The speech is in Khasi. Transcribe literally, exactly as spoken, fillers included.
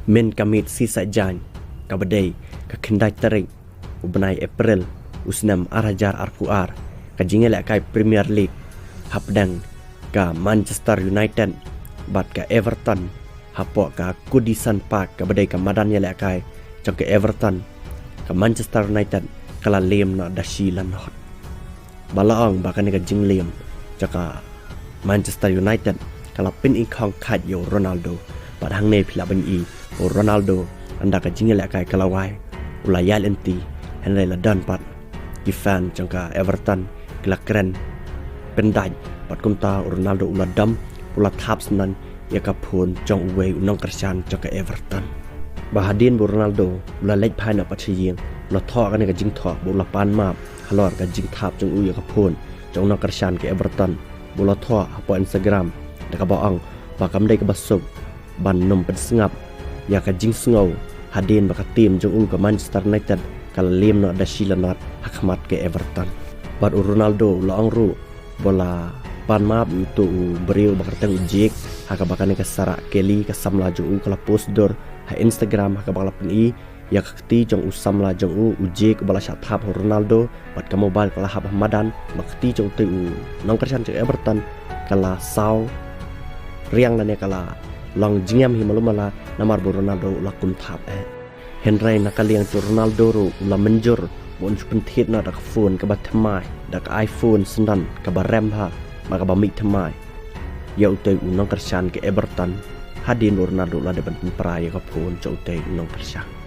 Mynta ka miet shisha jan, kaba dei ka khyndai tarik u bnai April u snem ar hajar arphew ar, ka jingïalehkai Premier League hapdeng ka Manchester United bad ka Everton hapoh ka Goodison Park, kaba dei ka madan ïalehkai jong ka Everton, ka Manchester United ka la lem noh da shi la not. Ba la ong ba kane ka jinglem jong ka Manchester United ka la pynïeng khong khat ïa u Ronaldo. Bad hangne phi lah ban i u Ronaldo, ynda ka jingïalehkai ka la wai, u la ïaid lynti, hynrei la don pat ki fan jong ka Everton ki la kren pyndait, bad kumta u Ronaldo u la dom, u la thap sngewbha ïa ka phone jong uwei u nongkyrshan jong ka Everton. Ba hadien ba u Ronaldo u la leit phai noh pat sha ïing, u la thoh kane ka jingthoh, ba u la pan map halor ka jingthap jong u ïa ka phone jong u nongkyrshan ka Everton, ba u la thoh hapoh Instagram da kaba ong ba kam dei kaba suk ban nym pynsngap ïa ka jingsngew hadien ba ka team jong u ka Manchester United ka la lem noh da shi la not ha khmat ka Everton. Bad u Ronaldo u la ong ruh ba u la pan map ïa uto u briew ba kyrteng u Jake, ha kaba kane ka Sarah Kelly ka samla jong u ka la post dur ha Instagram, ha kaba ka la pyni ïa ka kti jong u samla jong u, u Jake, uba la shah thap ha u Ronaldo, bad ka mobile ka la hap ha madan, bad ka kti jong utei u nongkyrshan jong Everton ka la saw riang lane ka la long jingem hi malu mala, namar ba u Ronaldo u la kum thap eh. Hynrei na ka liang jong u Ronaldo ruh u la mynjur ba un shu pynthied noh da ka phone kaba thymmai, da ka iPhone sngewbha kaba rem bha, bad kaba mih thymmai ïa utei u nongkyrshan ka Everton, hadien ba u Ronaldo u la dep ban pynpra ïa ka phone jong utei u nongkyrshan.